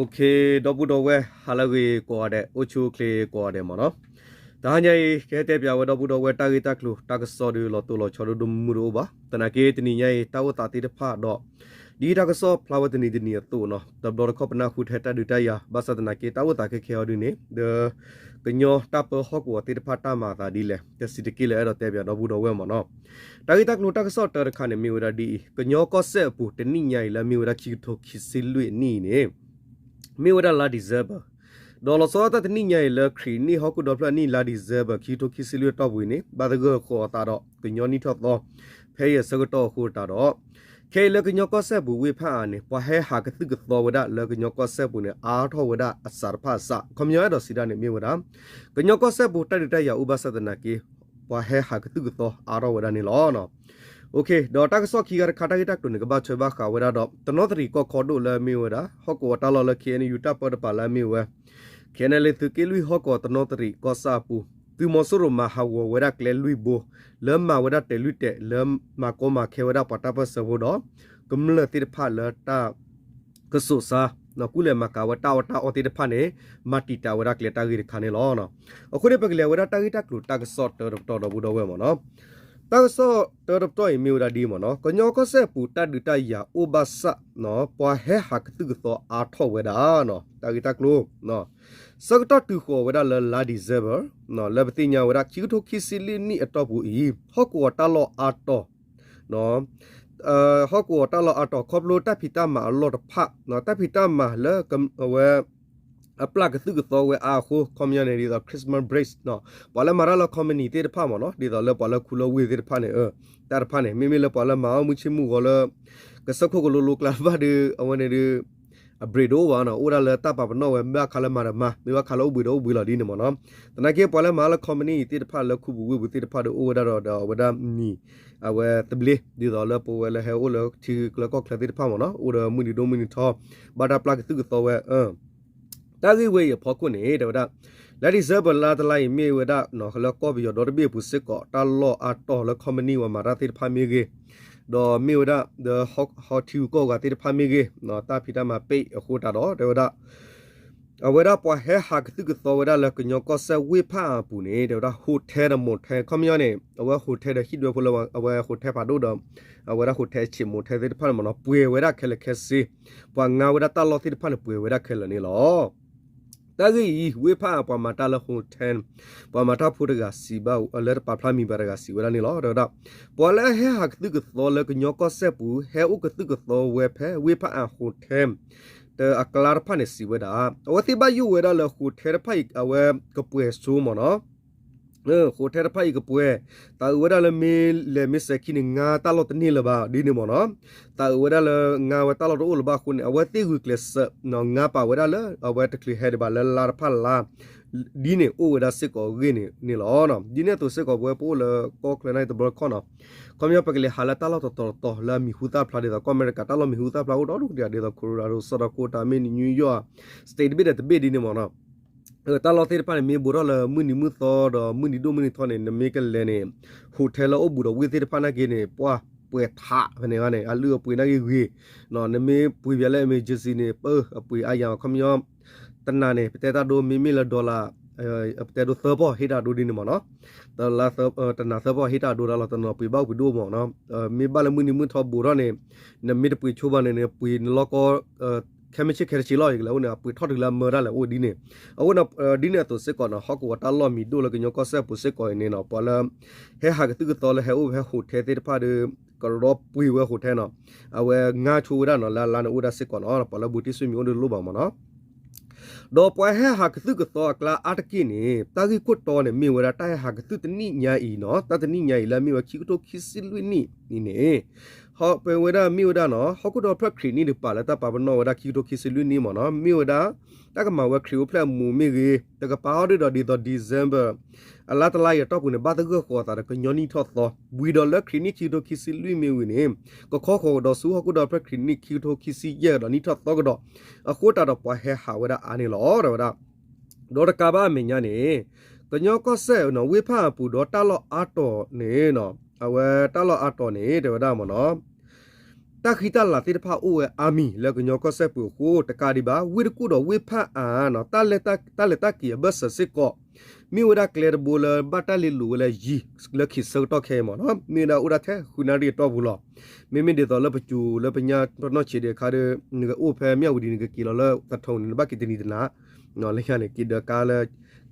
ဒီပုၢ်ဒီဝဲၢ် ဟါလၢအဂ့ၤကိးဂၤဒဲး, အိၣ်ဆူၣ်အိၣ်ချ့ကိးဂၤဒဲးမ့ၢ်နီၤ. တဟါညါအံၤ ကဟဲတဲပၠးဝဲဒီပုၢ်ဒီဝဲၢ် တၢ်ဂ့ၢ်တၢ်ကျိၤတၢ်ကစီၣ်ဒီး လီၤတိၢ်လီၤဆီဒိၣ်ဒိၣ်မုၢ်မုၢ်တအိၣ်ဘၣ်. သနာ်က့တနံၤညါအံၤ တၢ်အိၣ်သးသ့ၣ်တဖၣ်ဒီး ဒ်တၢ်ကစီၣ်ဖျါဝဲတနံၤတနံၤအသိးနီၤ, တဘျီတခီၣ်ပနၢ်ဟူထဲတၢ်ဒုးတၢ်ယၤ ဘၣ်ဆၣ်သနာ်က့ တၢ်အိၣ်သးခဲခဲအီၤဒုန့ၣ် ဒီး ကညီတၢ်ပၢဟီၣ်ကဝီၤသ့ၣ်တဖၣ်တၢ်မၤအသးဒ်လဲၣ် တဆံးတက့ၢ်လၢအဲၣ်ဒိးတဲပၠးဒီပုၢ်ဒီဝဲၢ်မ့ၢ်နီၤ. တၢ်ဂ့ၢ်တၢ်ကျိၤတၢ်ကစီၣ်တၢတခါန့ၣ် မ့ၢ်ဝဲဒၣ်ဒ်အံၤ, ကညီကီၢ်စဲၣ်အပူၤ တနံၣ်ညါအံၤလၢမ့ၢ်ဝဲဒၣ်ခံကထိခံဆံလွံၢ်အနံၣ်အံၤန့ၣ် မ့ၢ်ဝဲဒၣ်လါ December, ဒီးလီၤဆီဒၣ်တၢ်တနံၣ်ညါအံၤလၢခရံာ်နံၣ်ဟီၣ်ခိၣ်ဒီဖျၢၣ်အနံၣ် လါ December ခံကထိခံဆံလွံၢ်အတီၢ်ပူၤအံၤန့ၣ် ဘၣ်သဂၢၢ်ဃီၤအသးဒီးကညီနံၣ်ထီၣ်သီ ဖဲအံၤအဆၢကတီၢ်အဃိတးဒီး ခဲအံၤလၢကညီကီၢ်စဲၣ်ပူၤဝ့ၢ်ဖးအါန့ၣ် ပှၤဟဲဟးကသုၣ်ကသီဝဲဒၣ်လၢကညီကီၢ်စဲၣ်ပူၤန့ၣ် အါထီၣ်ဝဲဒၣ်အစးတဖၣ်အစး ခီပညီအဲၣ်ဒိးစံးဒၣ်န့ၣ်မ့ၢ်ဝဲဒၣ် ကညီကီၢ်စဲၣ်ပူၤတၢ်ဒုးတၢ်ယၤအိၣ်ဘၣ်ဆၣ်သနာ်က့ ပှၤဟဲဟးကသုၣ်ကသီအါထီၣ်ဝဲဒၣ်န့ၣ်လီၤ. ဒီးတၢ်ကစီၣ်ခံဂၤတခါ တၢ်ဂ့ၢ်တၢ်ကျိၤန့ၣ် ကဘၣ်ထွဲဘၣ်ဃးဝဲဒၣ်ဒီး တနီသရံၣ်ကီၢ်ခီဒိၣ်လၢမ့ၢ်ဝဲဒၣ် ဟီၣ်ကဝီၤတၢ်လီၢ်လၢ KNU တၢ်ပၢတပၤလၢအမ့ၢ်ဝဲ KNLA သုးက့လွံၢ်ဟီၣ်ကဝီၤတနီသရံၣ်ကီၢ်ဆၣ်အပူၤ သုးမီၤစိရိၤမၤဟးဂီၤဝဲဒၣ်ကျဲလွံၢ်ဘိ လၢမၤဝဲဒၣ်တဲာ်လွံၢ်တဲာ်လၢမၤကီမၤခဲဝဲဒၣ်ပှၤတၢ်ပၢၢ်ဆၢဖိဒီး ကမျၢၢ်သ့ၣ်တဖၣ်လၢတၢ် ကစိာ်ဆါ ကူၣ်လဲၤမၤကၤဝဲတၢ်အီၣ်တၢ်အီသ့ၣ်တဖၣ်န့ၣ် မၤတံာ်တာ်ဝဲဒၣ်ကျဲတၢ်ဂ့ၢ်တခါန့ၣ်လီၤ. အဃိန့ၣ် ပကလဲၤဝဲဒၣ်တၢ်ဂ့ၢ်တၢ်ကျိၤတၢ်ကစီၣ်တၢတပတီၢ်ဒီပုၢ်ဒီဝဲၢ်မ့ၢ်နီၤ. တၢ်ကစီၣ်တၢတပတီၢ်အံၤမ့ၢ်ဝဲဒၣ်ဒ်မ့ၢ်နီၤ, ကညီကီၢ်စဲၣ်ပူၤတၢ်ဒုးတၢ်ယၤအိၣ်ဘၣ်ဆၣ် ပှၤဟဲဟးကသုၣ်ကသီအါထီၣ်ဝဲဒၣ် တၢ်ဂ့ၢ်တၢ်ကျိၤ ဆၢကတီၢ်တုၤဃီၤဝဲဒၣ်လၢလါ December လၢပသ့ၣ်ညါဝဲဒၣ် ခံကထိခံဆံလွံၢ်နံၣ်အတီၢ်ပူၤအံၤ ဟီၣ်ကဝီၤတၢ်လီၢ်အါတီၤ ဟီၣ်ကဝီၤတၢ်လီၢ်အါတီၤ ခီဖျိတၢ်ဖံးတၢ်မၤအလီၢ်တဖၣ် တၢ်ဖံးတၢ်မၤလၢအဝဲ အပျၢ်ကသုၣ်ကသီဝဲအါအဃိ ခီပညီန့ၣ် ဒ်သိး Christmas break ပှၤလၢမၤတၢ်လၢ company သ့ၣ်တဖၣ်မ့ၢ်နီၤ ဒ်သိးလၢပှၤလၢခူလၢဝ့ၢ်သ့ၣ်တဖၣ်န့ၣ် တၢ်တဖၣ်န့ၣ် မ့မ့ၢ်လၢပှၤလၢမၤအီၣ်မုၢ်ဆ့ၣ်မုၢ်ဂီၤလၢ ကစၢၢ်ခိၣ်ကလိလိကျါတဖၣ်ဒီး အဝဲန့ၣ်ဒီး အ break တအိၣ်ဘၣ်နီၤ အိၣ်ဒၣ်လၢတၢ်ပာ်ပနီၣ်ဝဲ မ့ၢ်ဘၣ်ခါလၢမၤဒီးမၤ မ့ၢ်ဘၣ်ခါလၢအိၣ်ဘှံးဒီးအိၣ်ဘှံးလီၤဒ်န့ၣ်မ့ၢ်နီၤ. သနာ်က့ပှၤလၢမၤလၢ company သ့ၣ်တဖၣ်လၢခူပူၤဝ့ၢ်ပူၤသ့ၣ်တဖၣ်ဒီးအိၣ်ဝဲဒၣ်ဒီး ဒီးအဝဲဒၣ်နံၤ အဝဲသဘျ့ ဒ်သိးလၢပဝဲလၢဟဲအိၣ်လၢထံဂုၤကီၢ်ဂၤသ့ၣ်တဖၣ်မ့ၢ်နီၤ အိၣ်ဒီးမုၢ်နံၤဒိၣ်မုၢ်နံၤထီ ဘၣ်တၢ်ပျၢ်ကသုၣ်ကသီဝဲ တၢ်ဂ့ၢ်ဝဲအံၤအဖီခိၣ်န့ၣ် တဲဝဲဒၣ် လါ December လါတလါအံၤမ့ၢ်ဝဲဒၣ် လၢကီၢ်ပယီၤဒီတဘ့ၣ်အပူၤစ့ၢ်ကီး တၢ်လီၢ်အါတီၤလၢ company ဝဲမၤတၢ်သ့ၣ်တဖၣ်မ့ၢ်ဂ့ၤ ဒီးမ့ၢ်ဝဲဒၣ် ဒီးဟီထံဂုၤကီၢ်ဂၤသ့ၣ်တဖၣ်မ့ၢ်ဂ့ၤ တၢ်ဖံးတၢ်မၤပ့ၢ်အဃိတးဒီး တဲဝဲဒၣ် အဝဲဒၣ်ပှၤဟဲဟးကသုၣ်ကသီဝဲဒၣ်လၢကညီကီၢ်စဲၣ်ဝ့ၢ်ဖးအါအပူၤန့ၣ် တဲဝဲဒၣ် hotel ဒီး motel ခီပညီန့ၣ် အဝဲ hotel ဒီးဟံၣ်ဒွဲဖိလၢ အဝဲ hotel ဖးဒိၣ်ဒီး အဝဲဒၣ် hotel ဆံး motel သ့ၣ်တဖၣ်န့ၣ်မ့ၢ်နီၤ ပှဲၤဝဲဒၣ်ခဲလၢာ်ခဲဆ့ ပှၤငါဝဲဒၣ်တၢ်လီၢ်သ့ၣ်တဖၣ်န့ၣ် ပှဲၤဝဲဒၣ်ခဲလၢာ်န့ၣ်လီၤ. တၢ်ဂ့ၢ်အံၤ ဝ့ၢ်ဖးအါပှၤမၤတၢ်လၢ hotel ပှၤမၤတၢ်ဖိတဂၤစံးဘၣ် လၢတပာ်ဖျါမံၤဘၣ်တဂၤစံးဝဲဒၣ်န့ၣ်လီၤ. တဲဝဲဒၣ် ပှၤလၢအဟဲဟးကသုၣ်ကသီလၢကညီကီၢ်စဲၣ်ပူၤ ဟဲအိၣ်ကသုၣ်ကသီဝဲဖဲဝ့ၢ်ဖးအါ hotel တၢ်အကျါတဖၣ်န့ၣ်စံးဝဲဒၣ် အဝဲသ့ၣ်ဘၣ်ယိၣ်ဝဲဒၣ်လၢ hotel တဖၣ်အံၤ အဝဲကပှဲၤစိမ့ၢ်နီၤ hotel တဖၣ်အံၤကပှဲၤ သးအုးဝဲဒၣ်လၢမ့ၢ်လဲၤမ့ၢ်စဲၤခံန့ၣ် ငါတၢ်လီၢ်တန့ၢ်လၢၤဘၣ်ဒ်န့ၣ်မ့ၢ်နီၤ သးအုးဝဲဒၣ်လၢငါဝဲတၢ်လီၢ်တအိၣ်လၢၤဘၣ်အဃိန့ၣ် အဝဲသ့ၣ်ဂုာ်ကျဲးစၢး ငါပာ်ဝဲဒၣ်လၢ အဝဲတချုးဟဲဒံးဘၣ်လၢလါတဖၣ်လါ ဒ်န့ၣ်အိၣ်ဝဲဒၣ်စ့ၢ်ကီးအဂ့ၢ်န့ၣ်လီၤ. ဒ်န့ၣ်အသိးစ့ၢ်ကီး ပဝဲပအိၣ်လၢကီၢ်ချၢန့ၣ်တဘျီတခီၣ်နီၤ ခီပညီပကလဲၤဟးလၢတၢ်လီၢ်တတီၤတတီၤလၢအမံၤဟူသၣ်ဖျါဒ်သိး ကီၢ်အမဲရကၤတၢ်လီၢ်မံၤဟူသၣ်ဖျါအိၣ်ဒီဒူၣ်ကဒၢ် ဒ်သိး Colorado စီၤတီခိတၢ် Minnesota တဘ့ၣ်ဒီးတဘ့ၣ်ဒ်န့ၣ်မ့ၢ်နီၤ တၢ်လီၢ်သ့ၣ်တဖၣ်န့ၣ် မ့ၢ်ဘူးထီၣ်လၢမုၢ်နံၤမုၢ်သီဒီးမုၢ်နံၤဒိၣ်မုၢ်နံၤထီန့ၣ် နမ့ၢ်ကလဲၤန့ၣ် hotel လၢအိၣ်ဘူးဒီးဝ့ၢ်သ့ၣ်တဖၣ်နာ်က့န့ၣ် ပှၢ်ပှဲၤထးဖဲန့ၣ်ဘၣ်န့ၣ် အလုၢ်အပှ့ၤနာ်က့ဂ့ၤ နမ့ၢ်ပှ့ၤပၠးလၢ emergency န့ၣ် ပအပှ့ၤအါယၤ ခီပညီ တနၤန့ၣ် ပတဲတၢ်ဒိ မ့မ့ၢ်လၢ dollar ပတဲဒိသၢပီၢ် ဟ့ၣ်တၢ်ဒိဒ်န့ၣ်မ့ၢ်နီၤ တနၤသၢပီၢ်ဟ့ၣ်တၢ်ဒိဒၣ်လီၤ တနီၤပှ့ၤဘၣ်အိၣ်ပှ့ၤဒိၣ်မ့ၢ်နီၤ မ့ၢ်ဘၣ်လၢမုၢ်နံၤမုၢ်ထီဘူးထီၣ်န့ၣ် နမ့ၢ်တပှ့ၤဆိဘၣ်န့ၣ် နပှ့ၤနလီၢ်ကီ ခဲမုၢ်ဆ့ၣ်ခဲတဆ့လီၤ ယကလဲၤအိၣ်န့ၣ် အပှ့ၤထီၣ်တုၤလၢအမၢတၢ်လဲၤအိၣ်ဒ်န့ၣ် အဃိ ဒ်န့ၣ်အသိးစ့ၢ်ကီးနီၤ ဟီၣ်ကဝီၤတၢ်လီၢ်မံၤဒိၣ်လၢကညီကီၢ်စဲၣ်ပူၤစ့ၢ်ကီးအံၤန့ၣ်နီၤ ပှၤလၢ ဟဲဟးကသုၣ်ကသီလၢဟဲအိၣ်ဖဲ hotel သ့ၣ်တဖၣ်ဒီး ကရီပှ့ၤဝဲ hotel နီၤ အဝဲငါဆိဝဲဒၣ်နီၤ လၢအလါန့ၣ်အိၣ်ဝဲဒၣ်စ့ၢ်ကီးနီၤ ပှၤလၢဘူးတံၢ်ဆူၣ်မံၤအိၣ်ဒီးလိၣ်ဘၣ်မ့ၢ်နီၤ ဒီးပှၤဟဲဟးကသုၣ်ကသီအကျါအါတက့ၢ်န့ၣ် တၢ်ဂ့ၢ်ခိၣ်တီန့ၣ် မ့ၢ်ဝဲဒၣ်တၢ်ဟဲဟးကသုၣ်တနံၣ်ညါအံၤနီၤ တၢ်တနံၣ်ညါအံၤလၢအမ့ၢ်ဝဲခံကထိခံဆံလွံၢ်နံၣ်အံၤန့ၣ် ဟီၣ်ပဝဲဒၣ်မ့ၢ်ဝဲဒၣ်နီၤ ဟီၣ်ခိၣ်ဒီဖျၢၣ်ခရံာ်နံၣ်တကပၤလၢတၢ်ပာ်ပနီၣ်ဝဲဒၣ်ခံကထိခံဆံလွံၢ်နံၣ်မ့ၢ်နီၤ မ့ၢ်ဝဲဒၣ် တၢ်ကမၤဝဲခရံာ်အိၣ်ဖျဲၣ်အမူးမ့ၢ်ဂ့ၤ တကပၤဟီၣ်ဒုဒီးဒ်သိး December အလါတလါအံၤအတီၢ်ပူၤန့ၣ် ဘၣ်သဂၢၢ်ဃီၤအသးဒီးကညီနံၣ်ထီၣ်သီ ဝံၤဒီးလၢခရံာ်နံၣ်ခံကထိခံဆံလွံၢ်မ့ၢ်ဝံၤန့ၣ် ကခီဃီၤကဒီးဆူဟီၣ်ခိၣ်ဒီဖျၢၣ်ခရံာ်နံၣ်ခံကထိခံဆံယဲၢ်ကဒီးနံၣ်ထီၣ်သီကဒီး အဃိတးဒီးပှၤဟဲဟးဝဲဒၣ်အါန့ၣ်လီၤ တဲဝဲဒၣ် ဒီးတကးဘၣ်အမဲာ်ညါန့ၣ် ကညီကီၢ်စဲၣ်နီၤ ဝ့ၢ်ဖးအါပူၤဒီးတၢ်လီၢ်အါတီၤန့ၣ်နီၤ အဝဲတၢ်လီၢ်အါတီၤန့ၣ် တဲဝဲဒၣ်မ့ၢ်နီၤ တၢ်ဃံတၢ်လၤသ့ၣ်တဖၣ်အိၣ်ဝဲအါမံၤလၢကညီကီၢ်စဲၣ်ပူၤအဃိ တကးဒံးဘၣ် ဝ့ၢ်တကူၣ်ဒီးဝ့ၢ်ဖၣ်အၣ် တၢ်လဲၤတၢ်က့ၤအဘၢၣ်စၢၤစ့ၢ်ကီး မ့ၢ်ဝဲဒၣ်ကျဲတဘိလၢဘၣ်တၢ်လဲၤလိာ်ဝဲလၢယံၤ လၢခံဆၢကတီၢ်ခဲအံၤမ့ၢ်နီၤ မ့ၢ်ဝဲဒၣ်အိၣ်ဒၣ်ထဲဃုနၣ်ရံၣ်အတီၢ်ပူၤလီၤ. မ့မ့ၢ်ဒ်သိးလၢပစူၤလၢပညၣ်ပနီၢ်ဆံးဒံးအခါဒီး နကအိၣ်ဖဲမၠၣ်ဝတံၤ နကက့ၤလီၤလၢသထူန့ၣ် နဘၣ်က့ၤတနံၤတနၤ လၢညါန့ၣ် က့ၤဒၢကါလၢ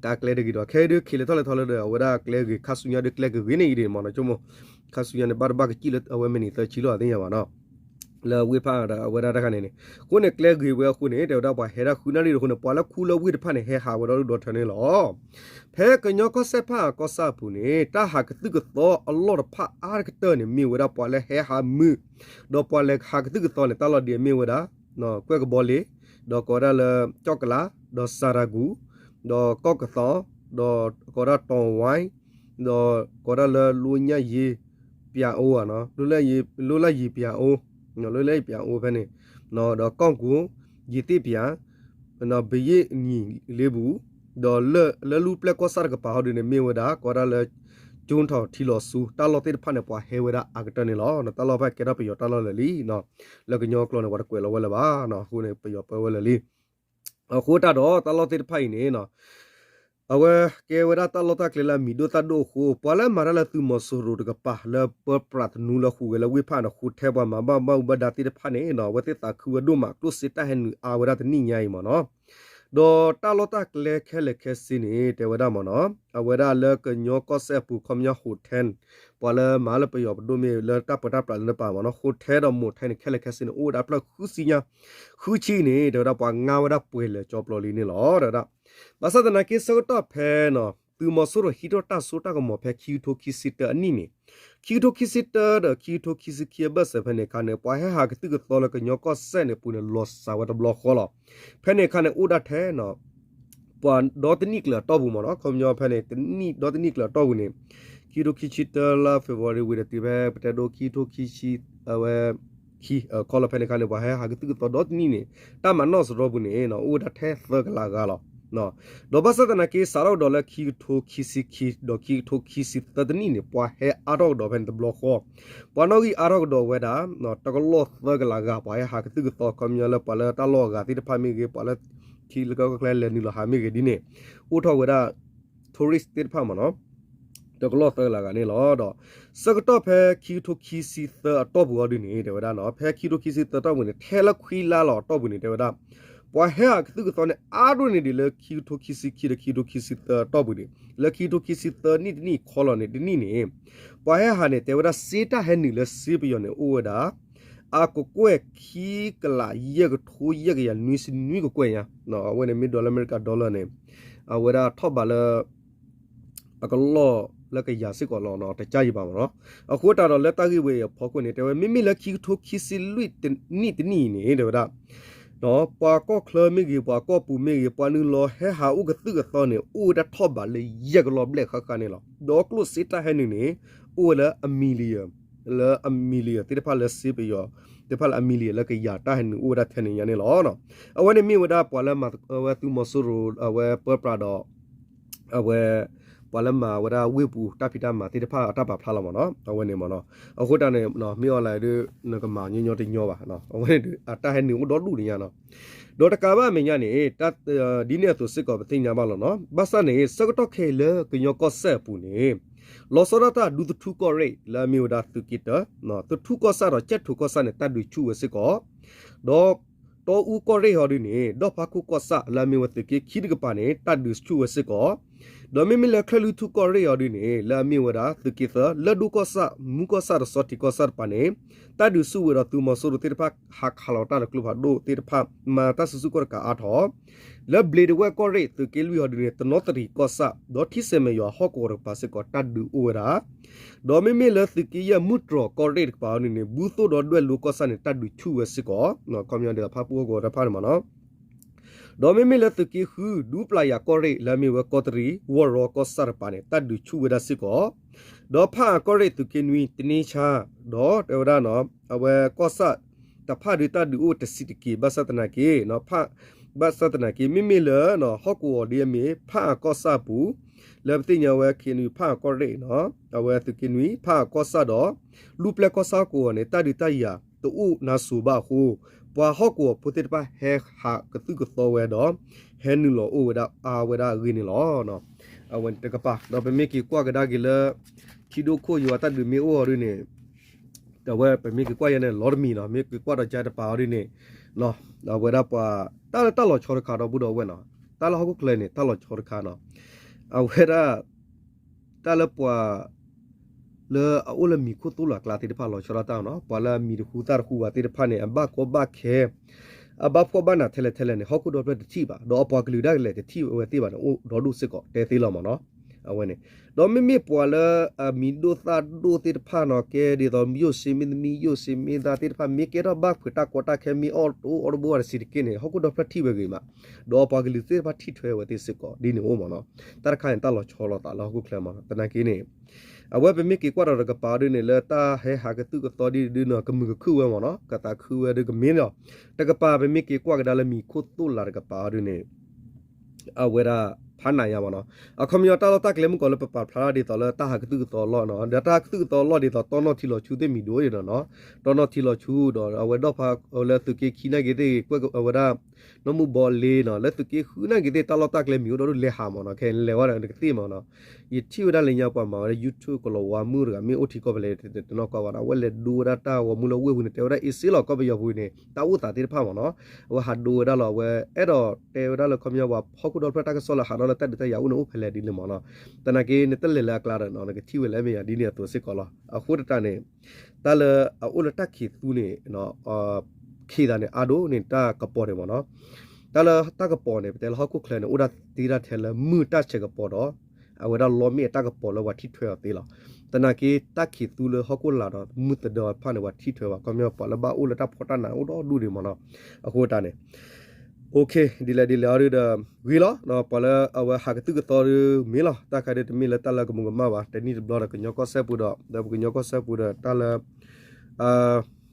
ကါကျဲတဂ့ၤဒီး ခဲအံၤဒုး က့ၤလဲၤထီၣ်လဲၤထီလၢဒီး အဝဲဒၣ်ကျဲဂ့ၤ ခါဆူညါဒုးကျဲကဂ့ၤန့ၣ်အံၤဒံးမ့ၢ်နီၤ ဆိကမိၣ် ခါဆူညါန့ၣ် ဘၣ်တဘၣ်ကစံၣ်လၢအဝဲမ့ၢ်နံၣ်သၢဆံလီၤ သ့ၣ်ညါဘၣ်နီၤ လၢဝ့ၢ်ဖၣ်အၣ်ဒီးအဝဲဒၣ်တခါန့ၣ်န့ၣ် အဃိန့ၣ် ကျဲဂ့ၤဝဲအဃိန့ၣ် တဲဝဲဒၣ်ပှၤဟဲဒၣ်ဃုနၣ်ရံၣ်အဃိန့ၣ် ပှၤလၢခူလၢဝ့ၢ်တဖၣ်န့ၣ် ဟဲဟးဝဲဒီဒူၣ်ဒီထၢန့ၣ်လီၤ. ဖဲကညီကီၢ်စဲၣ်ဖၣ်အၣ်ကီၢ်ဆၣ်အပူၤန့ၣ် တၢ်ဟးကသုၣ်ကသီအလီၢ်တဖၣ်အါကတၢၢ်န့ၣ် မ့ၢ်ဝဲဒၣ်ပှၤလၢဟဲဟးမုာ် ဒီးပှၤလဲၤဟးကသုၣ်ကသီန့ၣ် တၢ်လီၢ်ဒ်အမ့ၢ်ဝဲဒၣ် ကွဲၢ်ကဘီလ့ၤ ဒီးကိးဝဲဒၣ်လၢ ကၠီၣ်ကလး ဒီးစၤရၤကူး ဒီးကီၢ်ကသီ ဒီးကိးဝဲဒၣ်တီဝဲ ဒီးကိးဝဲဒၣ်လၢ လိညၣ်ယ့ၤပၠးအိ လိလၢယ့ၤပၠးအိ လိလၢယ့ၤပၠးအိဖဲန့ၣ် ဒီးကီၢ်ကူး ယ့ၤသ့ၣ်ပၠး ဘယ့ၣ်နံၤလ့ပူၤ ဒီးလၢလူၢ်ပျဲၢ်ကီၢ်ဆၣ်တကပၤဟီဒုးန့ၣ် မ့ၢ်ဝဲဒၣ် ကိးဝဲဒၣ်လၢ ကၠိထီၣ်ထံလီၤဆူ တၢ်လီၢ်သ့ၣ်တဖၣ်န့ၣ် ပှၤဟဲဝဲဒၣ်အါကတၢၢ်န့ၣ်လီၤ. တၢ်လီၢ်ဖဲကဲထီၣ်ပယီၤတၢ်လီၢ်လၢာ်လံ လၢကညီကျိာ်န့ၣ် ပှၤတကွဲးလီၤဝဲလၢၤဘၣ် အဃိန့ၣ် ပယီၤပၢဝဲလၢာ်လံ အဃိတၢ်ဒီးတၢ်လီၢ်သ့ၣ်တဖၣ်အံၤန့ၣ် အဝဲကဲဝဲဒၣ်တၢ်လီၢ်တၢ်ကျဲလၢအမံၤဒိၣ်သၣ်ဒိၣ်အဃိ ပှၤလၢအမၤတၢ်လၢသုးမီၤစိရိၤတကပၤ လၢပၢပြးသနူလၢဟူးဂဲၤလၢဝ့ၢ်ဖၣ်န့ၣ် ဃိထဲပှၤမၤဘၣ်ဘၣ်အူဘၣ်ဒါသ့ၣ်တဖၣ်န့ၣ် အဝဲသ့ၣ်သးခုဝဲဒိၣ်မး ကျိၣ်စ့တၢ်ဟဲနုာ်အါဝဲဒၣ်တနံၣ်ညါအံၤမ့ၢ်နီၤ ဒီးတၢ်လီၢ်တၢ်ကျဲခဲလၢာ်ခဲဆ့န့ၣ် တဲဝဲဒၣ်မ့ၢ်နီၤ အဝဲဒၣ်လၢကညီကီၢ်စဲၣ်အပူၤ ခီပညီ hotel ပှၤလၢမၤလၢပယီၤပဒိၣ်မ့ၢ်လၢတၢ်ပၢတၢ်ပြးလၢနပၤမ့ၢ်နီၤ hotel ဒီး motel န့ၣ် ခဲလၢာ်ခဲဆ့န့ၣ် အိၣ်ဝဲဒၣ်ဖျၢၣ်ဃုဆံညါ ဃုဆံန့ၣ် တဲဝဲဒၣ်ပှၤငါဝဲဒၣ်ပှဲၤလၢာ်ကၠီပျီလံန့ၣ်လီၤ တဲဝဲဒၣ် ဘၣ်ဆၣ်သနာ်က့ဆၢကတီၢ်ဖဲ သုးမီၤစိရိၤဟံးထီၣ်တၢ်စိတၢ်ကမီၤဖဲခံကထိခံဆံတၢအနံၣ်န့ၣ် ခံကထိခံဆံတၢဒီးခံကထိခံဆံခံအဘၢၣ်စၢၤဖဲန့ၣ်အခါန့ၣ် ပှၤဟဲဟးကသုၣ်ကသီလၢကညီကီၢ်စဲၣ်န့ၣ်အပူၤန့ၣ် လီၤစှၤဝဲတဘျီဃီလီၤ. ဖဲန့ၣ်အခါန့ၣ် အိၣ်ဒၣ်ထဲ ပှၤဒီတနံၣ်ကျၢၤအတီၢ်ပူၤမ့ၢ်နီၤ ခီပညီဖဲန့ၣ် တနံၣ်ဒီတနံၣ်ကျၢၤအတီၢ်ပူၤန့ၣ် ခံကထိခံဆံတၢလါ February ဝံၤဒီးတုၤဖဲပတဲဒိခံကထိခံဆံ အဝဲ ခံ ခီလီၤဖဲန့ၣ်အခါန့ၣ် ပှၤဟဲဟးကသုၣ်ကသီဒီတနံၣ်န့ၣ် တၢ်မၤနီၣ်စရီပူၤန့ၣ် အိၣ်ဝဲဒၣ်ထဲသၢကလးဂၤလီၤ. ဒီးဘၣ်ဆၣ်သနာ်က့ စးထီၣ်ကဒီးလၢခံကထိခံဆံခံ ဒီးခံကထိခံဆံသၢတနံၣ်န့ၣ် ပှၤဟဲအါထီၣ်ကဒီးဖဲန့ၣ်တဘျီဃီ ပှၤနီၣ်ဂံၢ်အါထီၣ်ကဒီးဝဲဒၣ် တကလီၢ်သၢကလးဂၤ ပှၤဟဲဟးကသုၣ်ကသီ ခီပညီလၢပှၤလၢတၢ်လီၢ်အဂၤသ့ၣ်တဖၣ်မ့ၢ်ဂ့ၤ ပှၤလၢထံလၢကီၢ်ချၢလဲၤနုာ်လီၤဟးမ့ၢ်ဂ့ၤဒ်န့ၣ် အိၣ်ထီၣ်ဝဲဒၣ် tourist သ့ၣ်တဖၣ်မ့ၢ်နီၤ တကလီၢ်သၢကလးဂၤန့ၣ်လီၤ. ဒီးဆၢကတီၢ်ဖဲခံကထိခံဆံသၢအတီၢ်ပူၤအီၤဒ်န့ၣ် တဲဝဲဒၣ်နီၤ ဖဲခံကထိခံဆံသၢအတီၢ်ပူၤန့ၣ် ထဲလၢခွံလါလီၤအတီၢ်ပူၤန့ၣ် တဲဝဲဒၣ် ပှၤဟဲဟးကသုၣ်ကသီန့ၣ် အါဒိၣ်န့ၢ်ဒံးလၢခံကထိခံဆံခံဒီးခံကထိခံဆံသၢအတီၢ်ပူၤန့ၣ် လၢခံကထိခံဆံသၢနံၣ်တနံၣ်ခီလီၤန့ၣ် တနံၣ်န့ၣ် ပှၤဟဲဟးန့ၣ် တဲဝဲဒၣ်စ့တၢ်ဟဲနုာ်လၢစ့ပယီၤန့ၣ် အိၣ်ဝဲဒၣ် အကကွဲၢ်ခံကလးယဲၢ်ကထိယဲၢ်ကယၤနွံဆံနွံကကွဲၢ်ညါ အဝဲန့ၣ်မ့ၢ်ဒီးလၢအမဲရကၤ dollar န့ၣ် အဝဲဒၣ်ထီၣ်ဘးလၢ အကလီၢ်လၢကယၤစ့ၢ်ကီးလီၤ တကါယံၤဘၣ်မ့ၢ်နီၤ. အဃိတၢ်ဒီးလၢတၢ်ဂ့ၢ်ဝဲအံၤအဖီခိၣ်န့ၣ် တဲဝဲ မ့မ့ၢ်လၢခံကထိခံဆံလွံၢ်နံၣ်တနံၣ်အံၤန့ၣ် တဲဝဲဒၣ် ပှၤကီၢ်ချၢမ့ၢ်ဂ့ၤ ပှၤကီၢ်ပူၤမ့ၢ်ဂ့ၤ ပှၤနုာ်လီၤဟဲဟးအိၣ်ကသုၣ်ကသီန့ၣ် အိၣ်ဝဲဒၣ်ထီၣ်ဘးလၢယဲၢ်ကလီၢ်ဘျဲၣ်ဃၣ်ဃၣ်န့ၣ်လီၤ. ဒီးကျိၣ်စ့တၢ်ဟဲနုာ်န့ၣ် အိၣ်ဝဲလၢအ million လၢအ million သ့ၣ်တဖၣ်လၢစ့ပယီၤ သ့ၣ်တဖၣ်လၢအ million လၢကယၤတၢ်ဟဲနုာ်အိၣ်ဝဲဒၣ်ထဲန့ၣ်ညါန့ၣ်လီၤ. အဝဲန့ၣ်မ့ၢ်ဝဲဒၣ်ပှၤလၢမၤဝဲသုးမီၤစိရိၤ အဝဲပၢပြးဒီး အဝဲ ပှၤလၢမၤဝဲဒၣ်ဝ့ၢ်ပူၤတၢ်ဖံးတၢ်မၤသ့ၣ်တဖၣ်အတၢ်ပာ်ဖျါလီၤမ့ၢ်နီၤ အဝဲန့ၣ်မ့ၢ်နီၤ. အဃိတၢ်န့ၣ် မ့ၢ်အီၤလၢဒုး နကမၤညီညီတညီဘၣ် အဝဲန့ၣ်ဒုး အတၢ်ဟဲနုာ်အိၣ်ဒီဒူၣ်န့ၣ်ညါနီၤ. ဒီးတကးဘၣ်အမဲာ်ညါန့ၣ် ဒ်န့ၣ်အသိးစ့ၢ်ကီးပသ့ၣ်ညါဘၣ်လီၤနီၤ. ဘၣ်ဆၣ်န့ၣ် ဆၢကတီၢ်ခဲအံၤလၢကညီကီၢ်စဲၣ်အပူၤန့ၣ် လီၤဆီဒၣ်တၢ်ဒူသထူကီၢ်ရ့ၣ်လၢအမ့ၢ်ဝဲဒၣ်သုးက့တၢ သထူကီၢ်ဆၣ်ဒီးကၠဲၣ်ထူကီၢ်ဆၣ်န့ၣ် တၢ်ဒုးဆူၣ်ဝဲစ့ၢ်ကီး ဒီး တီအူကီၢ်ရ့ၣ်အီၤဒုးန့ၣ် ဒီၣ်ဖးခိၣ်ကီၢ်ဆၣ်လၢအမ့ၢ်ဝဲသုးက့ခံတကပၤန့ၣ် တၢ်ဒုးဆူၣ်ဝဲစ့ၢ်ကီး ဒီးမ့မ့ၢ်လၢချၢၣ်လွံၢ်ထူကီၢ်ရ့ၣ်အီၤဒုးန့ၣ် လၢအမ့ၢ်ဝဲဒၣ်သုးက့သၢ လၢၢ်ဒိၣ်ကီၢ်ဆၣ် မူကီၢ်ဆၣ်ဒီးစီၤထံးကီၢ်ဆၣ်တကပၤန့ၣ် တၢ်ဒုးဆူၣ်ဝဲဒီးသုးမီၤစိရိၤသ့ၣ်တဖၣ် ဟးခးလီၤတၢ်ဒီးကျိဖးဒိၣ်သ့ၣ်တဖၣ် မၤတၢ်စုဆူၣ်ကီၢ်တကးအါထီၣ် လၢဘျ့းဒဝဲၢ်ကီၢ်ရ့ၣ် သုးက့လွံၢ်အီၤဒုးန့ၣ် တနီသရံၣ်ကီၢ်ဆၣ် ဒီးထံဆဲးမဲာ်ယွၤဟီၣ်ကဝီၤတကပၤစ့ၢ်ကီး တၢ်ဒုးအိၣ်ဝဲဒၣ် ဒီးမ့မ့ၢ်လၢသုးက့ယဲၢ်မုၢ်တြီၤကီၢ်ရ့ၣ်တကပၤအီၤဒုးန့ၣ် ဘူၣ်သိၣ်ဒီးဒွဲၣ်လိကီၢ်ဆၣ်န့ၣ် တၢ်ဒုးဆူၣ်ဝဲစ့ၢ်ကီး ခီပညီဒ်သိးဖၣ်ပူၣ်ဟီၣ်ကဝီၤတဖၣ်န့ၣ်မ့ၢ်နီၤ ဒီးမ့မ့ၢ်လၢသုးက့ဃု ဒူပျၢ်ယၤကီၢ်ရ့ၣ် လၢအမ့ၢ်ဝဲကီၢ်တရံး ဝီၢ်ရီကီၢ်ဆၣ်တကပၤန့ၣ် တၢ်ဒုးဆူၣ်ဝဲဒၣ်စ့ၢ်ကီး ဒီးဖၣ်အၣ်ကီၢ်ရ့ၣ်သုးက့နွံ တန့ဆါ ဒီးတဲဝဲဒၣ်နီၤ အဝဲကီၢ်ဆၣ်တဖၣ်ဒုးတၢ်ဒုးအိၣ်တဆံးတက့ၢ် ဘၣ်ဆၣ်သနာ်က့ ဘၣ်ဆၣ်သနာ်က့ မ့မ့ၢ်လၢ ဟီၣ်ကဝီၤဒ်အမ့ၢ် ဖၣ်အၣ်ကီၢ်ဆၣ်အပူၤ လၢပသ့ၣ်ညါဝဲ ခ့နွံ ဖၣ်အၣ်ကီၢ်ရ့ၣ်နီၤ အဝဲသုးက့နွံ ဖၣ်အၣ်ကီၢ်ဆၣ်ဒီး လူၢ်ပျဲၢ်ကီၢ်ဆၣ်ဟီၣ်ကဝီၤန့ၣ် တၢ်ဒုးတၢ်ယၤ တအိၣ်နါစိၤဘၣ်အဃိ, ပှၤဟီၣ်ကဝီၤဖိသ့ၣ်တဖၣ်ဟဲဟးကသုၣ်ကသီဝဲဒီး ဟဲနုာ်လီၤအိၣ်ဝဲဒၣ်အါဝဲဒၣ်အဂ့ၢ်န့ၣ်လီၤ. အဝဲတကပၤ ဒီးပမ့ၢ်က့ၤကွၢ်ကဒါက့ၤလၢ ထံဒိၣ်ခိၣ်ယွၤတၢ်ဒုးမ့ၢ်အိၣ်အီၤဒ်န့ၣ် အဝဲပမ့ၢ်က့ၤကွၢ်ယဲန့ၣ် လီၤတမံၤနီၤ, မ့ၢ်က့ၤကွၢ်ဒီးကၠါတပၤအီၤဒ်န့ၣ် အဝဲဒၣ်ပှၤ တၢ်လၢတၢ်လီၤဆီတခါဒီပုၢ်ဒီဝဲၢ်နီၤ, တၢ်လၢဟီၣ်ခိၣ်ချၢန့ၣ် တၢ်လီၤဆီတခါနီၤ, အဝဲဒၣ် တၢ်လၢပှၤ လၢအအိၣ်လၢမံၤခိၣ်သိၣ်လီၤအကျါသ့ၣ်တဖၣ်လီၤဆီဒၣ်တၢ်နီၤ, ပှၤလၢအမံၤတဃူသၣ်တဃူဘၣ်သ့ၣ်တဖၣ်န့ၣ် အဘၣ်ကီဘၣ်ခဲ အဘၣ်ဖှီၣ်ဘၣ်နးထဲလဲၣ်ထဲလဲၣ်န့ၣ် ဟီၣ်ခိၣ်ဒီဖျၢၣ်တထံၣ်ဘၣ်, ဒီးအပှၤကလုာ်ဒၣ်လဲာ်တထံၣ်ဝဲသ့ၣ်ဘၣ်န့ၣ် အိၣ်ဒီဒူၣ်စ့ၢ်ကီးတဲသ့လီၤမ့ၢ်နီၤ, အဝဲန့ၣ် ဒီးမ့မ့ၢ်ပှၤလၢအမံၤဒိၣ်သၣ်ဒိၣ်သ့ၣ်တဖၣ်နီၤ ကဲဒ်သိး ယိၣ်စ့မ့ၢ်သမံ ယိၣ်စ့မ့ၢ်သးသ့ၣ်တဖၣ် မ့ၢ်ကဲထီၣ်ဘၣ်ဖုးတၢ်ကီတၢ်ခဲ မ့ၢ်အီၣ်တအိၣ်အီတဘိဘၣ်တဆံးတက့ၢ်န့ၣ် ဟီၣ်ခိၣ်ဒီဖျၢၣ်ထံၣ်ဝဲဂ့ၤမး, ဒီးပှၤကလုာ်သ့ၣ်တဖၣ်ထံၣ်ထွဲဝဲသ့ၣ်စ့ၢ်ကီး ဒ်န့ၣ်အိၣ်မ့ၢ်နီၤ, တၢ်တခါန့ၣ် တၢ်လီၤဆီလိာ်သးလၢဟီၣ်ခိၣ်ချၢမ့ၢ်နီၤ, သနာ်က့န့ၣ် အဝဲပမ့ၢ်က့ၤကွၢ်ဒီးတကပၤဒ်န့ၣ် လၢတၢ်ဟဲဟးကသုၣ်ကသီဒ်ဒ်နီၤ ကမုာ်ကခုၣ်ဝဲမ့ၢ်နီၤ, ကသးခုဝဲဒ်ကမ့ၢ်လီၤ, တကပၤပမ့ၢ်က့ၤကွၢ်ကဒါလၢမံၤခိၣ်သိၣ်လီၤတကပၤအီၤဒ်န့ၣ် အဝဲဒၣ်ဖးနးညါမ့ၢ်နီၤ, အခီပညီတၢ်လီၢ်တၢ်ကျဲမုၢ်ကီးလၢပပာ်ဖျါထီၣ်ဒ်သိးလၢတၢ်ဟးကသုၣ်ကသီအလီၢ်နီၤ, ဒီးတၢ်ဟးကသုၣ်ကသီအလီၢ်ဒ်သိး တီနီၣ်ထံလီၤဆူသ့ၣ်မံၤဒိၣ်အံၤဒီးနီၤ, တီနီၣ်ထံလီၤဆူဒီး အဝဲဒီၣ်ဖးလၢသုးက့ခံနာ်က့ၤသ့ၣ် ကွဲးအဝဲဒၣ် နီၢ်မုၢ်ဘီလ့နီၤ, လၢသုးက့ဃုနာ်က့ၤသ့ၣ် တၢ်လီၢ်တၢ်ကျဲမံၤအိၣ်ဒီဒူၣ်လဲၤဟးမ့ၢ်နီၤ, ခဲအံၤလဲၤဝဲဒၣ်နကသ့ၣ်မ့ၢ်နီၤ, ယထံၣ်ဝဲဒၣ်လၢညါပှၤမၤဝဲဒၣ် YouTube ကလီၤဝါမုၣ်တဂၤ မ့ၢ်အိၣ်ထံကီၢ်ဖဲလဲၣ်တနီၢ်ကီၢ်ဘၣ်ဒီး အဝဲလဲၤဒိဝဲဒၣ်တၢ်ဂီၤမူလၢဝ့ၢ်ပူၤန့ၣ် တဲဝဲဒၣ်အ့စ့လီၤ ကီၢ်ပယီၤပူၤန့ၣ် တၢ်အိၣ်သးသ့ၣ်တဖၣ်မ့ၢ်နီၤ, အဝဲဟးဒိဝဲဒၣ်လီၤ အဝဲအဲၣ်ဒိးတဲဝဲဒၣ်လၢခီပညီပှၤဟီၣ်ခိၣ်ဒီဖျၢၣ်တၢ်ကစီၣ်လၢဟးထီၣ်လၢတၢ်ဒုးတၢ်ယၤအိၣ်န့ၣ်အိၣ်ဖဲလဲၣ်ဒ်လဲၣ်မ့ၢ်နီၤ, သနာ်က့နတလဲၤလၢအကျါဒီး နကထံၣ်ဝဲလၢအမဲာ်ညါဒ်န့ၣ်အသိးစ့ၢ်ကီးလီၤ, အဃိသတးန့ၣ် တၢ်လၢအအိၣ်လၢတၢ်ခံးသူန့ၣ် ခံးသးန့ၣ် အါဒိၣ်န့ၣ် တၢ်ကပီၤန့ၣ်မ့ၢ်နီၤ, တၢ်လၢတၢ်ကပီၤန့ၣ် ပတဲလၢဟီၣ်ခိၣ်ချၢန့ၣ် အိၣ်ဒၣ်သ့ဒၣ်ထဲလၢမုၢ်တၢ်ဆဲးကပီၤဒီး အဝဲဒၣ်လီမ့ၢ်အတၢ်ကပီၤလၢပှၤထံၣ်ထွဲအီၤသ့လီၤ, သနာ်က့တၢ်ခံးသူလၢဟီၣ်ခိၣ်လာ်ဒီးမုၢ်သဒၢတဖၣ်န့ၣ် ပှၤထံၣ်ထွဲဘၣ် ခီပညီပှၤလၢဘၣ်အိၣ်လၢတၢ်ဖှီၣ်တၢ်နးအိၣ်ဒီဒူၣ်ဒံးမ့ၢ်နီၤ, အဃိတၢ်န့ၣ် OK ဒ်လဲၣ်ဒ်လဲၣ်အီၤဒုဒီး ဂ့ၤလီၤ, ပှၤလၢအဝဲဟးကသုၣ်ကသီဒုမ့ၢ်လီၤ, တၢ်ခါဒုတမ့ၢ်လၢတၢ်လၢကမူးကမၣ်ဘၣ်, တနံၣ်တဘျီဒီးကညီကီၢ်စဲၣ်ပူၤဒီး ဒီးပကညီကီၢ်စဲၣ်ပူၤဒီးတၢ်လၢ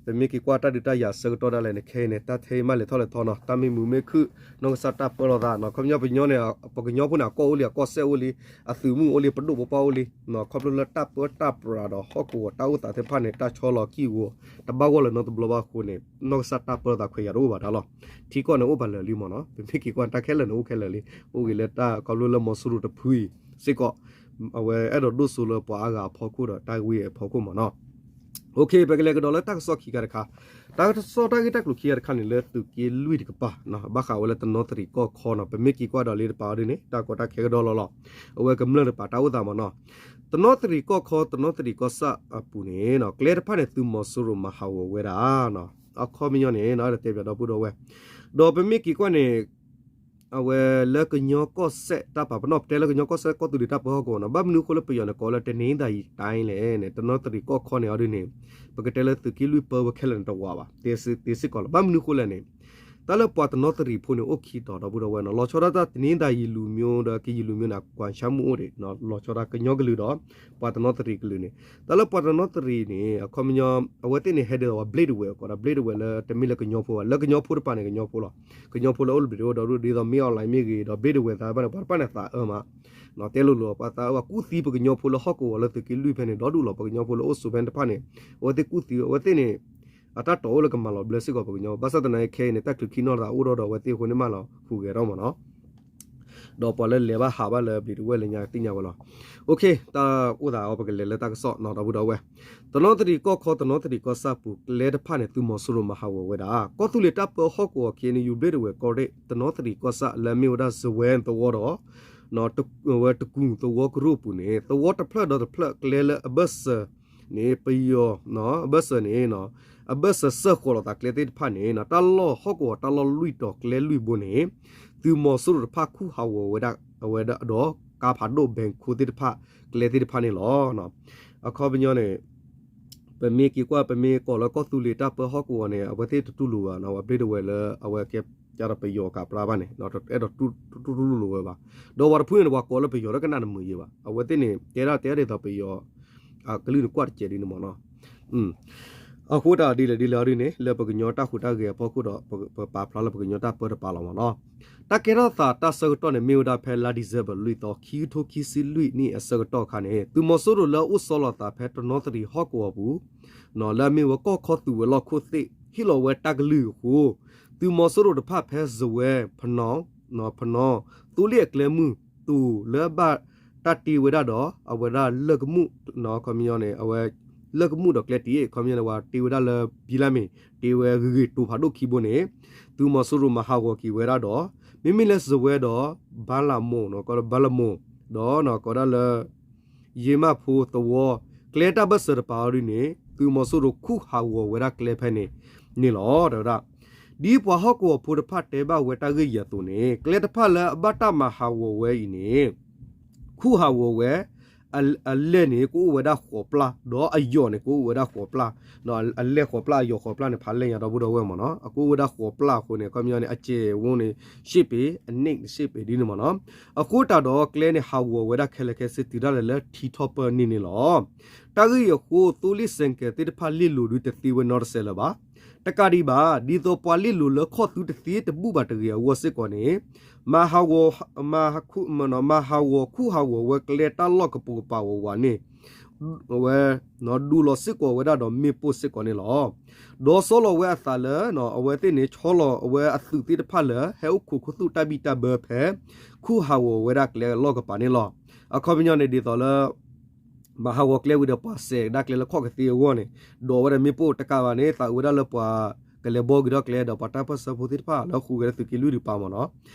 ပမ့ၢ်က့ၤကွၢ်တၢ်ဒုးတၢ်ယၤဆၢကတီၢ်ဒၣ်လဲာ်န့ၣ် ခဲအံၤန့ၣ် တၢ်ထဲအံၤမးလဲၤထီၣ်လဲၤထီနီၤ, တၢ်မ့ၢ်မုာ်မ့ၢ်ခုၣ် နီၢ်ကစၢ်တၢ်ပၢလီၤသးနီၤ, ခီပညီပညီန့ၣ် ပကညီဖိန့ၣ် အကီၢ်အိၣ်လံ အကီၢ်စဲၣ်အိၣ်လံ အသုးမုၢ်အိၣ်လံ ပဒိၣ်ပပှၢ်အိၣ်လံ, ခီဖျိလၢတၢ်ပၢတၢ်ပြးဒီးဟီၣ်ကဝီၤတၢ်အိၣ်သးသ့ၣ်တဖၣ်န့ၣ် တၢ်ဆီလီၤကံၢ်ဂီၤ တဘၣ်ဂီၢ်လၢနီတဘျီဘၣ်အဃိန့ၣ် နီၢ်ကစၢ်တၢ်ပၢလီၤသးခွဲးယာ်တအိၣ်ဘၣ်တၢ်လီၤ, ထံကီၢ်န့ၣ်အိၣ်ပာ်လၢာ်လံမ့ၢ်နီၤ, ပမ့ၢ်က့ၤကွၢ်တၢ်ခဲလၢာ်န့ၣ်အိၣ်ခဲလၢာ်လံ, အိၣ်ဂ့ၤလၢတၢ်ခီဖျိလၢမီၤစိရိၤတဖုအံၤစ့ၢ်ကီး အဝဲအဲၣ်ဒိးဒိၣ်စိလၢပှၤအါဂၤအဖီခိၣ်ဒီးတၢ်ဂ့ၢ်အဖီခိၣ်မ့ၢ်နီၤ, OK ပကလဲၤကဒီးလၢတၢ်ကစီၣ်ခံခါတခါ, တၢ်ကစီၣ်တၢ်ဂ့ၢ်တၢ်ကျိၤခံခါတခါန့ၣ် လၢသုးက့လွံၢ်တကပၤ ဘၣ်ဃးဝဲလၢတနီသရံၣ်ကီၢ်ခီနီၤ, ပမ့ၢ်က့ၤကွၢ်ဒီးလၢတပၤအီၤဒ်န့ၣ် တၢ်ကီတၢ်ခဲကဒီးလီၤလီၤ, အဝဲကမျၢၢ်တပၤတၢ်အိၣ်သးမ့ၢ်နီၤ, တနီသရံၣ်ကီၢ်ခီ တနီသရံၣ်ကီၢ်ဆၣ်အပူၤန့ၣ် ကျဲတဖၣ်န့ၣ်သုးမီၤစိရိၤမၤဟးဂီၤဝဲဒၣ် အခီပညီန့ၣ် တဲပၠးဒီပုၢ်ဒီဝဲၢ်, ဒီးပမ့ၢ်က့ၤကွၢ်န့ၣ် အဝဲလၢကညီကီၢ်စဲၣ်တၢ်ပာ်ပနီၣ် ပတဲလၢကညီကီၢ်စဲၣ်ကီၢ်သူလ့ၤတၢ်ပၢဟီၣ်ကဝီၤနီၤ, ဘၣ်မနုၤအဃိလၢပယီၤန့ၣ် ကိးလၢတနင်္သာရီတိုင်းလဲၣ်န့ၣ် တနီသရံၣ်ကီၢ်ခီန့ၣ်အီၤဒ်န့ၣ် ပကတဲလၢသုးက့လွံၢ်ပၢဝဲခဲလၢာ်န့ၣ်တဝးဘၣ်, သ့စ့ၢ်ကီးလီၤ, ဘၣ်မနုၤအဃိလဲၣ်န့ၣ် တၢ်လၢပှၤတနီသရံၣ်ဖိန့ၣ် အိၣ်ခံတီၤဒီပုၢ်ဒီဝဲၢ်နီၤ, လီၤဆီဒၣ်တၢ်တနင်္သာရီလူမျိုးဒီးကရင်လူမျိုးန့ၣ် ကွၢ်ဆၢမုၢ်အိၣ်ဒံး လီၤဆီဒၣ်ကညီကလုာ်ဒီး ပှၤတနီသရံၣ်ကလုာ်န့ၣ်, တၢ်လၢပှၤတနီသရံၣ်န့ၣ် အခီပညီ အဝဲသ့ၣ်န့ၣ် ဟဲဒ်သိးဝဲ ဘျ့းတဝဲၢ် ကိးဒၣ် ဘျ့းတဝဲၢ်လၢတမ့ၢ်လၢကညီဖိဘၣ်, လၢကညီဖိတပၤန့ၣ် ကညီဖိလီၤ, ကညီဖိလၢအိၣ်လၢဘျ့းတဝဲၢ်ဒီဒူၣ် ဒ်သိး မင်းအောင်လှိုင် မ့ၢ်ဂ့ၤဒီး ဘျ့းတဝဲၢ်သးတဖၣ်န့ၣ် ပှၤတဖၣ်န့ၣ်သးအၢမး တဲလိၤလိၤ ပှၤသးအၢကူၣ်သံပကညီဖိလၢဟီၣ်ကဝီၤလၢသုးက့လွံၢ်ဖဲန့ၣ် ဒီဒူၣ်လီၤ, ပကညီဖိလၢအိၣ်ဆိးဖဲန့ၣ်တဖၣ်န့ၣ် အဝဲသ့ၣ်ကူၣ်သံ အဝဲသ့ၣ်န့ၣ် အတၢ်တီၤအိၣ်လၢကမၤလီၤဘျၢစ့ၢ်ကီးပကညီ, ဘၣ်ဆၣ်သနာ်က့ခဲအံၤန့ၣ် တၢ်ချုးခံနီၣ်သးအိၣ်ထီၣ်ဒီး အဝဲသ့ၣ်အဃိန့ၣ်မးလီၤဟူးဂဲၤထီၣ်မးနီၤ ဒီးပှၤလၢလဲၤဘၣ်ဟးဘၣ်လၢဘျ့းတဝဲၢ်လၢညါသ့ၣ်ညါဝဲလီၤ, OK တၢ်အိၣ်သးအီၤ ပကလဲၤလၢတၢ်ကစီၣ်နီၤ ဒီပုၢ်ဒီဝဲၢ်, တနီသရံၣ်ကီၢ်ခီ တနီသရံၣ်ကီၢ်ဆၣ်ပူၤကျဲတဖၣ်န့ၣ် သုးမီၤစိရိၤမၤဟးဂီၤဝဲဒၣ် ကီၢ်သူလ့ၤတၢ်ပၢဟီၣ်ကဝီၤ KNU ဘျ့းတဝဲၢ်ကီၢ်ရ့ၣ် တနီသရံၣ်ကီၢ်ဆၣ်လၢအမ့ၢ်ဝဲဒၣ် စဝဲသဝီဒီး ဝဲတကူၣ်သဝီကရူၢ်အပူၤန့ၣ် သဝီတဖျၢၣ်ဒီးတဖျၢၣ်ကျဲလၢအဘၢၣ်စၢၤန့ၣ် ပယီၤ အဘၢၣ်စၢၤန့ၣ် အဘၢၣ်စၢၤစၢဃီၤလိာ်သးကျဲသ့ၣ်တဖၣ်န့ၣ် တၢ်လီၢ်ဟီၣ်ကဝီၤတၢ်လီၢ်လွံၢ်တီၤကျဲလွံၢ်ဘိန့ၣ် သုးမီၤစိရိၤတဖၣ်ခူၣ်ဟးဂီၤဝဲဒၣ် အဝဲဒၣ်ဒီးကါဖးဒိၣ် ဘဲၣ်ခိၣ်သ့ၣ်တဖၣ်ကျဲသ့ၣ်တဖၣ်န့ၣ်လီၤ. အခီပညီန့ၣ် ပမ့ၢ်က့ၤကွၢ် ပမ့ၢ်ကိးလၢကီၢ်သူလ့ၤတၢ်ပၢဟီၣ်ကဝီၤန့ၣ် အဝဲသ့ၣ်တတူၢ်လိာ်ဘၣ်နီၤ, ပှၤဘျ့းတဝဲၢ်လၢအဝဲကဲပယီၤကးပြါဘၣ်န့ၣ် အဲၣ်ဒိးတတူၢ်လိာ်ဝဲဘၣ်. ဒီးပှၤတဖုန့ၣ် ပှၤကိးလၢပယီၤလၢကနၣ်တမုာ်ယဲဘၣ်, အဝဲသ့ၣ်န့ၣ် တဲဒၣ်တဲဒၣ်ဒ်သိးပယီၤ အကလုၢ်န့ၣ်ကွၢ်တစဲးဒ်န့ၣ်မ့ၢ်နီၤ. အဃိတၢ်ဒ်လဲၣ်ဒ်လဲၣ်အီၤဒ်န့ၣ် လၢပကညီတၢ်ဟူးတၢ်ဂဲၤအဖီခိၣ်ဒီး ပပာ်ဖျါလၢပကညီတၢ်ပၢတပၤလီၤမ့ၢ်နီၤ. တၢ်ကဲထီၣ်သးတၢ်ဆၢကတီၢ်န့ၣ် မ့ၢ်ဝဲဒၣ်ဖဲလါဒံၣ်စဲဘၢၣ်လွံၢ်သီ ခံကထိခံဆံလွံၢ်နံၣ်အဆၢကတီၢ်အခါန့ၣ် သုးမီၤစိရိၤလၢအအိၣ်ဆီလီၤသးဖဲတနီသရံၣ်ဟီၣ်ကဝီၤပူၤ လၢအမ့ၢ်ဝဲကီၢ်ခီသူၣ်ဝဲၤလီၢ်ခိၣ်သ့ၣ် ဟ့ၣ်လီၤဝဲတၢ်ကလုၢ်အဃိ သုးမီၤစိရိၤတဖၣ်ဖဲစဝဲ ဖနီ ဖနီ သိလ့ၣ်အကျဲမုၢ် တူၢ်လၢအဘၣ်တၢ်တ့ဝဲဒၣ်ဒီး အဝဲဒၣ်လၢၢ်ကမူၣ် ခီပညီန့ၣ် အဝဲ လၢၢ်ကမူၣ်ဒီးကျဲတံၢ် ခီပညီန့ၣ် ဝဲတ့ဝဲဒၣ်လၢ ဘံလၢ်မ့ၢ် တ့ဝဲဂ့ၤဂ့ၤတိၤဖးဒိၣ်ခံဘိန့ၣ် သုးမီၤစိရိၤမၤဟးဂီၤက့ၤဝဲဒၣ်ဒီး မ့မ့ၢ်လၢစဝဲဒီး ဘါလးမိၢ် ကီးဘါလးမိၢ် ဒီး ကီးဒၣ်လၢ ယ့မၢ်ဖိသဝီ ကျဲတၢ်ဘၢၣ်စၢၤတပၤအီၤဒ်န့ၣ် သုးမီၤစိရိၤခူၣ်ဟးဂီၤဝဲဒၣ်ကျဲဖဲန့ၣ်န့ၣ်လီၤ. တဲဝဲဒၣ် ဒ်ပှၤဟီၣ်ကဝီၤဖိတဖၣ်တဲဘၣ်ဝဲတၢ်ဂ့ၢ်အံၤအသိးန့ၣ် ကျဲတဖၣ်လၢအဘၣ်တၢ်မၤဟးဂီၤဝဲအံၤန့ၣ် ခူၣ်ဟးဂီၤဝဲ အလဲၢ်န့ၣ် ကအိၣ်ဝဲဒၣ်ဃိးပျၢ် ဒီးအယီၢ်န့ၣ် ကအိၣ်ဝဲဒၣ်ဃိးပျၢ် အလဲၢ်ဃိးပျၢ် အယီၢ်ဃိးပျၢ်န့ၣ် ဖးလဲၢ်ညါဒီပုၢ်ဒီဝဲၢ်မ့ၢ်နီၤ အကအိၣ်ဝဲဒၣ်ဃိးပျၢ်အဃိန့ၣ် ခီပညီန့ၣ် အစဲးဝဲန့ၣ် ရှ့ၣ်ပ့ၤ အန့ၣ်ရှ့ၣ်ပ့ၤဒ်န့ၣ်မ့ၢ်နီၤ အဃိတၢ်ဒီးကျဲန့ၣ် ဟးဂီၤဝဲဒၣ်ခဲလၢာ်ခဲဆ့တုၤဒၣ်လဲာ်လၢထံထီၣ်ပၢၢ်နံၣ်န့ၣ်လီၤ. တၢ်ဂ့ၢ်အံၤအဃိ သိလ့ၣ်စဲးကဲးသ့ၣ်တဖၣ်လ့ၣ်လိၤဒုးတသ့ဝဲနီတစဲးလၢၤဘၣ်. တကးဒံးဘၣ် ဒ်သိးပှၤလ့ၣ်လိၤလၢခီၣ်သုတသ့တဘူၣ်ဘၣ်တဂ့ၤအဂီၢ်စ့ၢ်ကီးန့ၣ် မၤဟးဂီၤ မၤဟးဂီၤခူၣ်ဟးဂီၤဝဲကျဲတၢ်လီၢ်ကပိာ်ကပၤဝဲဝဲန့ၣ် ဝဲ ဒူးလီၤစ့ၢ်ကီးဝဲဒၣ်ဒီးမ့ၣ်ပိၢ်စ့ၢ်ကီးန့ၣ်လီၤ. ဒီးဆီလီၤဝဲအသးလၢ အဝဲသ့ၣ်န့ၣ် ဆီလီၤအဝဲအသုးသ့ၣ်တဖၣ်လၢ ဟဲအိၣ်ခိးခူသူၣ်တၢ်ဘံၣ်တၢ်ဘၢဖဲ ခူၣ်ဟးဂီၤဝဲဒၣ်ကျဲအလီၢ်ကပၤန့ၣ်လီၤ. အခီပညီန့ၣ် ဒ်သိးလၢ မၤဟးဂီၤကျဲဝံၤဒီးပှၤစဲးကဒါကျဲလၢခီၣ်ကသ့အဂီၢ်န့ၣ် ဒိးဝဲဒၣ်မ့ၣ်ပိၢ်တကးဘၣ်န့ၣ် သးဝဲဒၣ်လၢပှၤကလဲၤဘီက့ၤထီၣ်ကျဲဒီး ပှၤတၢ်ပၢၢ်ဆၢဖိသ့ၣ်တဖၣ်လၢဃုာ်က့ၤလၢသုးက့လွံၢ်တကပၤမ့ၢ်နီၤ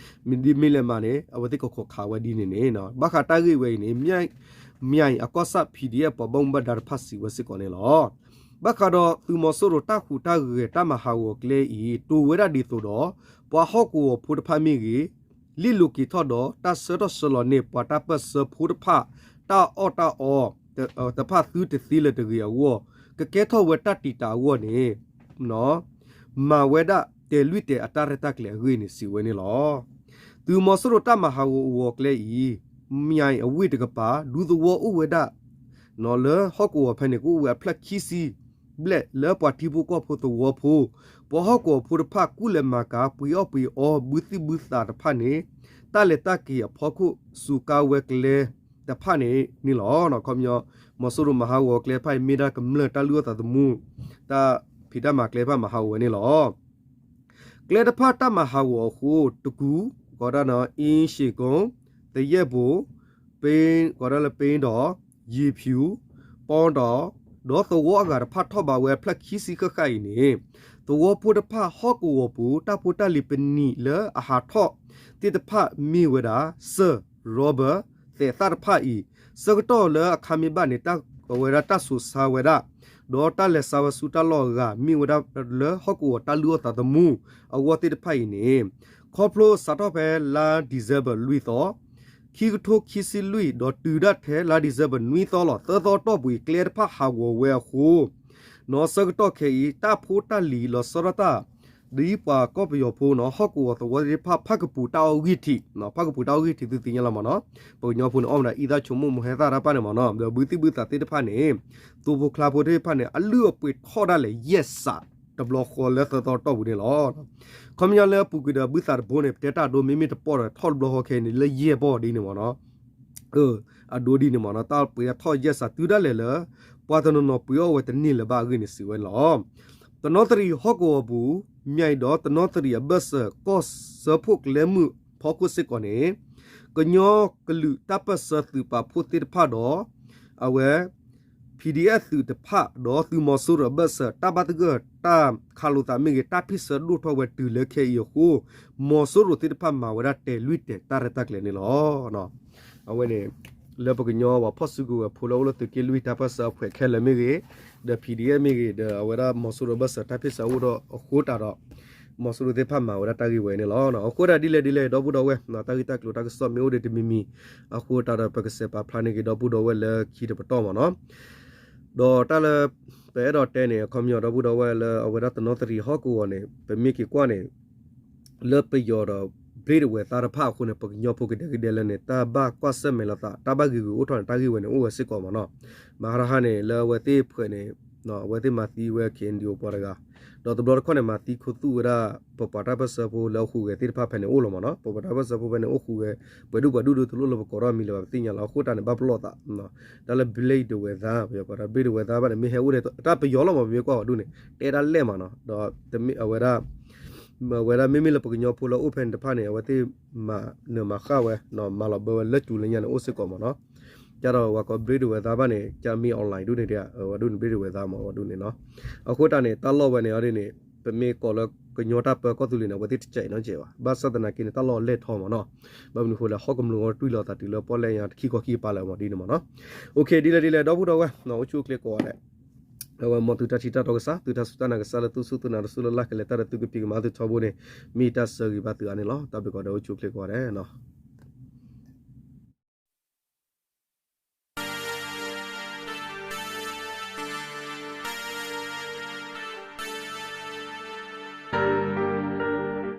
မ့ၢ်ဒ်မ့ၢ်လဲၣ်မးန့ၣ် အဝဲသ့ၣ်ကခိးခးဝဲဒ်န့ၣ်န့ၣ် ဘၣ်ဃးတၢ်ဂ့ၢ်ဝဲအံၤန့ၣ် မၠဲၣ်အကီၢ်ဆၣ် PDF ပှၤဘၣ်မူဘၣ်ဒါတဖၣ်စံးဝဲစ့ၢ်ကီးန့ၣ်လီၤ. ဘၣ်ဃးဒီးသုးမီၤစိရိၤတၢ်ဟူးတၢ်ဂဲၤတၢ်မၤဟးဂီၤကျဲအံၤ တိၤဝဲဒၣ်ဒ်သိးဒီး ပှၤဟီၣ်ကဝီၤဖိတဖၣ်မ့ၢ်ဂ့ၤ လ့ၣ်လိၤက့ၤထီၣ်ဒီး တၢ်ဆၢထီၣ်ဆၢလီၤန့ၢ်ပှၤတၢ်ပၢၢ်ဆၢဖိတဖၣ် တၢ်အီၣ်တၢ်အီ တဖၣ်သုတသ့လၢၤတဂ့ၤအဂီၢ် ကကဲထီၣ်ဝဲတၢ်တံာ်တာ်အဂီၢ်န့ၣ် မၤဝဲဒၣ်တဲာ်လွံၢ်တဲာ်အတၢ်ရဲၣ်တၢ်ကျဲၤအဂ့ၢ်န့ၣ် စံးဝဲန့ၣ်လီၤ. သုးမီၤစိရိၤတၢ်မၤဟးဂီၤအဂီၤကျဲအံၤ မၠဲၣ်အဝ့ၢ်တကပၤ ဒူသဝီအိၣ်ဝဲဒၣ် လၢဟီၣ်ကဝီၤဖဲန့ၣ် ကအိၣ်ဝဲအဖျၢၣ်ခံဆံဘျဲၣ်လၢပှၤထံဖိကီၢ်ဖိသဝီဖိ ပှၤဟီၣ်ကဝီၤဖိတဖၣ် ကူၣ်လဲၤမၤကၤ ပှ့ၤအီၣ်ပှ့ၤအီ ဘုသံၣ်ဘုသးတဖၣ်န့ၣ် တၢ်လဲၤတၢ်က့ၤအဖီခိၣ် စူးကါဝဲကျဲတဖၣ်န့ၣ်န့ၣ်လီၤ. ခီပညီ မီၤစိရိၤမၤဟးဂီၤကျဲတဖၣ်အံၤ မ့ၢ်ဒၣ်ကမျၢၢ်တၢ်လုၢ်အီၣ်သးသမူ တၢ်ဖံးတၢ်မၤကျဲတဖၣ်မၤဟးဂီၤဝဲန့ၣ်လီၤ. ကျဲတဖၣ်တၢ်မၤဟးဂီၤအဃိ တကူး ကီးဒၣ် အ့ၣ်ရှ့ၣ်ကိ သယဲၣ်ပူၤ ပ့ ကီးဒၣ်လၢပ့ဒီး ယံၤဖၠူၤ ပီဒီး ဒီးသဝီအဂၤတဖၣ်ထီၣ်ဘးဝဲအဖျၢၣ်ခံဆံဃၣ်ဃၣ်အံၤန့ၣ် သဝီဖိတဖၣ်ဟီၣ်ကဝီၤပူၤ တၢ်ဖိတၢ်လံၤပနံာ်လၢအဟးထီၣ်သ့ၣ်တဖၣ်မ့ၢ်ဝဲဒၣ် စၢၢ် ရီဘၢၣ် သဲးသၣ်တဖၣ်အံၤ ဆၢကတီၢ်လၢအခါမ့ၢ်ဘၣ်န့ၣ် တၢ်ဝဲဒၣ်တၢ်စိာ်ဆါဝဲဒၣ် ဒီးတၢ်လဲၤဆါဝဲဆူတၢ်လီၢ်အဂၤ မ့ၢ်ဝဲဒၣ်လၢဟီၣ်ကဝီၤတၢ်လုၢ်အီၣ်သးသမူအဂီၢ်သ့ၣ်တဖၣ်အံၤန့ၣ် ခီဖျိစးထီၣ်ဖဲလါဒံၣ်စဲဘၢၣ်လွံၢ်သီ ခံကထိခံဆံလွံၢ် ဒီးတုၤဒၣ်ထဲလါဒံၣ်စဲဘၢၣ်နွံသီလီၤ သၢသီတီၢ်ပူၤအံၤ ကျဲတဖၣ်ဟးဂီၤဝဲအဃိ နီၢ်ဆၢကတီၢ်ခဲအံၤ တၢ်ဖိတၢ်လံၤလီၤဆီဒၣ်တၢ် ဒ်ပှၤကီၢ်ပယီၤဖိနီၤ ဟီၣ်ကဝီၤသဝီသ့ၣ်တဖၣ် ဖးကပူၤတၢ်အီၣ်ဂံၢ်ထံး ဖးကပူၤတၢ်အီၣ်ဂံၢ်ထံးသုသ့ၣ်ညါလီၤမ့ၢ်နီၤ ပှၤကညီဖိန့ၣ် အီၣ်မတၤ အံသၣ်ဆိကမိၣ်မိၢ်ဟဲသၣ်တၢ်ပၢ်န့ၣ်မ့ၢ်နီၤ ဒီးဘုသံၣ်ဘုသးသ့ၣ်တဖၣ်န့ၣ် သိဖိကျါဖိသ့ၣ်တဖၣ်န့ၣ် အလုၢ်အပှ့ၤထီၣ်ဒၣ်လဲာ်ယဲၢ်စး တဘျီဃီလၢသၢသီတီၢ်ပူၤန့ၣ်လီၤ. ခီပညီလၢအပူၤကွံာ်ဒီးဘုသးတဘိန့ၣ် ပတဲတၢ်အဒိ မ့မ့ၢ်တပီၢ်ဒီးထီၣ်တဘျီဃီခဲအံၤန့ၣ် လၢယဲၢ်ပီၢ်ဒ်န့ၣ်မ့ၢ်နီၤ အဒိဒ်န့ၣ်မ့ၢ်နီၤ တၢ်ပှ့ၤထီၣ်ယဲၢ်စးတုၤဒၣ်လဲာ်လၢ ပှၤတနီၤနီၤပှ့ၤအီၣ်ဝဲတန့ၢ်လၢၤဘၣ်အဂ့ၢ်န့ၣ် စံးဝဲန့ၣ်လီၤ. တနီသရံၣ်ဟီၣ်ကဝီၤပူၤ မၠဲၣ်ဒီးတနီသရံၣ်အဘၢၣ်စၢၤ ကီၢ်စၢဖှိၣ်ကျဲမုၢ်ဖီခိၣ်စ့ၢ်ကီးန့ၣ် ကညီကလုာ်တၢ်ပၢၢ်ဆၢသုးပာ်ဖှိၣ်သ့ၣ်တဖၣ်ဒီး အဝဲ PDF သုးတဖၣ် ဒီးသုးမီၤစိရိၤအဘၢၣ်စၢၤ တၢ်ဘၣ်သဂၢၢ်တၢ်ခးလိာ်သးမ့ၢ်ဂ့ၤ တၢ်ဖ့ၣ်ဆၢဒိၣ်ထီၣ်ဝဲတုၤလၢခဲအံၤအဃိ မီၤစိရိၤသ့ၣ်တဖၣ်မၤဝဲဒၣ်တဲာ်လွံၢ်တဲာ်တၢ်ရဲၣ်တၢ်ကျဲၤန့ၣ်လီၤ. အဝဲန့ၣ် လၢပကညီပှၤဖီၣ်စုကဝဲၤဖိလၢအိၣ်လၢသုးက့လွံၢ်တၢ်ပၢၢ်ဆၢအဖှဲးခဲလၢာ်မ့ၢ်ဂ့ၤ, ဒီး PDF မ့ၢ်ဂ့ၤ, ဒီးအဝဲဒၣ်မီၤစိရိၤအဘၢၣ်စၢၤတၢ်ဖ့ၣ်ဆၢအိၣ်ထီၣ်အဃိတၢ်ဒီး မီၤစိရိၤသ့ၣ်တဖၣ်မၤဝဲဒၣ်တၢ်ဂ့ၢ်ဝဲန့ၣ်လီၤ. အဃိဒၣ်ဒ်လဲၣ်ဒ်လဲၣ် ဒီပုၢ်ဒီဝဲၢ် တၢ်ဂ့ၢ်တၢ်ကျိၤတၢ်ကစီၣ်မ့ၢ်အိၣ်ဒံးတမံၤမံၤ အဃိတၢ်ဒီး ပကစဲးပာ်ဖျါန့ၢ်က့ၤဒီပုၢ်ဒီဝဲၢ်လၢခံတပတီၢ်မ့ၢ်နီၤ. ဒီးတၢ်လၢ ပအဲၣ်ဒိးတဲန့ၣ် အခီပညီဒီပုၢ်ဒီဝဲၢ်လၢအဝဲဒၣ်တနီသရံၣ်ဟီၣ်ကဝီၤန့ၣ် ပမ့ၢ်က့ၤကွၢ်န့ၣ် လၢပယီၤဒီး ဘျ့ဒဝဲသါတဖၣ်အဃိန့ၣ် ပကညီဖိကဒဲကဒဲလၢန့ၣ် တၢ်ဘၣ်ကွၢ်ဆၢၣ်မဲာ်လိာ်သး တၢ်ဘၣ်ဂ့ၤဂ့ၤအိၣ်ထီၣ်န့ၣ် တၢ်ဂ့ၢ်ဝဲန့ၣ် အိၣ်ဝဲစ့ၢ်ကီးမ့ၢ်နီၤ. မဟါတဟါန့ၣ် လၢအဝဲသ့ၣ်ဖှဲးန့ၣ် အဝဲသ့ၣ်မၤသံဝဲ K N D O ပှၤတဂၤ, ဒီးတဘျီတခီၣ်န့ၣ် မၤသံခူသူၣ်ဝဲဒၣ် ပပှၤတၢ်ပၢၢ်ဆၢဖိလၢအဃုဂဲၤသ့ၣ်တဖၣ်ဖဲန့ၣ်အိၣ်လီၤမ့ၢ်နီၤ. ပပှၤတၢ်ပၢၢ်ဆၢဖိဖဲန့ၣ်အိၣ်ဃုဂဲၤ ပှဲၤဒူၣ်ပှဲၤဒူၣ်ဒိတလိၣ်လၢပကိးထီၣ်မံၤလၢၤဘၣ် ပသ့ၣ်ညါလီၤ. အဃိတၢ်န့ၣ် ဘၣ်ပလီၢ်သး တၢ်လၢ Blade တဝဲသါ ပယီၤကိးဒၣ် Blade တဝဲသါဘၣ်န့ၣ် မ့ၢ်ဟဲအိၣ်ဒီးတၢ်ပယီၤလီၤမ့ၢ် ပမ့ၢ်ကွၢ်အီၤဒ်န့ၣ် တဲဒၣ်လဲၣ်မးနီၤ. ဒီးအဝဲဒၣ် အဝဲဒၣ်မ့မ့ၢ်လၢပကညီဖိလၢအိၣ်ဖဲန့ၣ်တဖၣ်န့ၣ် အဝဲသ့ၣ်မၤနၢၤမၤဃၣ်ဝဲ မၤလီၤဘၢဝဲလၢကၠူလၢညါန့ၣ်အိၣ်စ့ၢ်ကီးမ့ၢ်နီၤ. ကဒီးဝဲကိး Blade တဝဲသါဘၣ်န့ၣ် ကမ့ၢ် online ဒ်န့ၣ်ဒီး အဝဲဒၣ်န့ၣ် Blade တဝဲသါမ့ၢ်အဝဲဒၣ်န့ၣ်နီၤ. အဃိတၢ်န့ၣ် တၢ်လီၢ်ဝဲန့ၣ်အီၤဒ်န့ၣ် ပမ့ၢ်ကိးလၢကညီတၢ်ပၢကီၢ်သူလ့ၤန့ၣ် အဝဲသ့ၣ်တစဲးနီတစဲးဘၣ်. ဘၣ်ဆၣ်သနာ်က့န့ၣ် တၢ်လီၢ်လဲၢ်ထီမ့ၢ်နီၤ. ဘၣ်မနုၤအဃိလဲၣ် ဟီၣ်ကမျူၤအီၤတွံၢ်လီၤသးတုၤလၢပီၣ်လဲၣ်ညါတခံခီခံကပၤလၢမ့ၢ်ဒ်န့ၣ်မ့ၢ်နီၤ. ဒ်လဲၣ်ဒ်လဲၣ် ဒီပုၢ်ဒီဝဲၢ် အိၣ်ဆူၣ်အိၣ်ချ့ကိးဂၤဒဲး အဝဲမ်သုတၢ်ထံၣ်တၢ်တီကစၢ် သုတၢ်စူၢ်တၢ်နာ်ကစၢ်လၢသုစူၢ်သုနာ်တစူၢ်လၢ်လၢ်ကလဲၤတၢ်ဒီးသုကဖံးကမၤသုထီဘိန့ၣ် မ့ၢ်တၢ်ဆၢဂ့ၤဘၣ်သုအါန့ၣ်လီၤ. တၢ်ဘျုးကိးဂၤဒဲး အိၣ်ဆူၣ်အိၣ်ချ့ကိးဂၤဒဲးနီၤ.